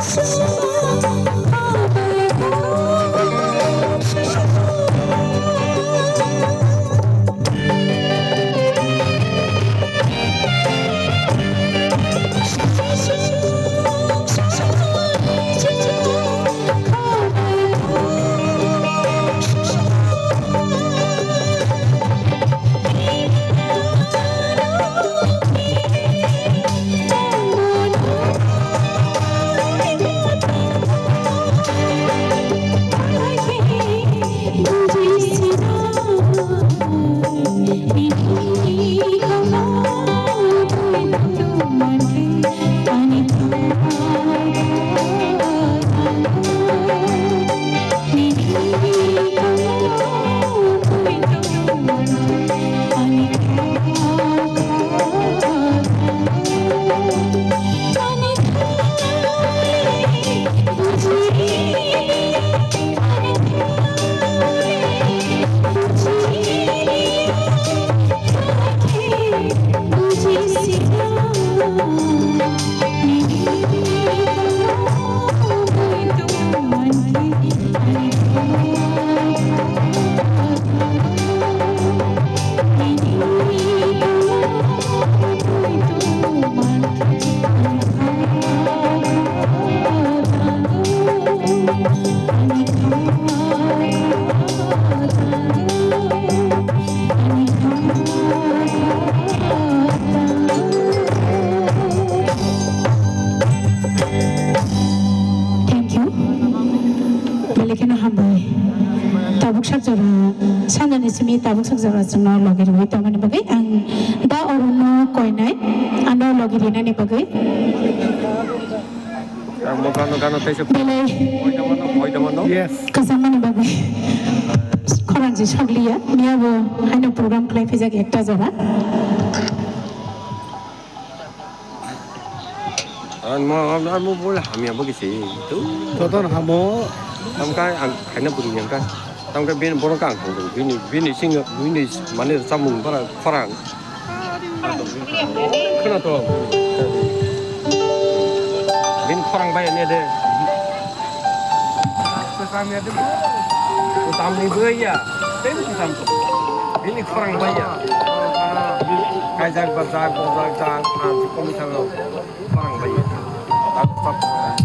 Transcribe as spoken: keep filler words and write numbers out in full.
Thank you. Belai kheno hambai. Tabuk sak jora, sanjani simi tabuk sak jora chwngno logi rwui tongmani bagwi ang da orono koinai ano logi rinani bagwi. Ang mo gano gano taisa Belai koi da mano, koi da mano. Yes. Kwchangmani bagwi khorang se sokliya, miyabo haino program khlai phijak ekta jora. Ang mo, ang mo bole hamya bo kisi. Toton hamo. Tamkai ang khaina buri yang ka. Tamkai ben borok ang thang bini, bini sing, bini mane samung bara khorang. Khna to. Bini khorang bai ne de. Tamni bui ya. Bini khorang bai ya. Kaijak bajak bojak jak ang komi thang. Khorang bai ya.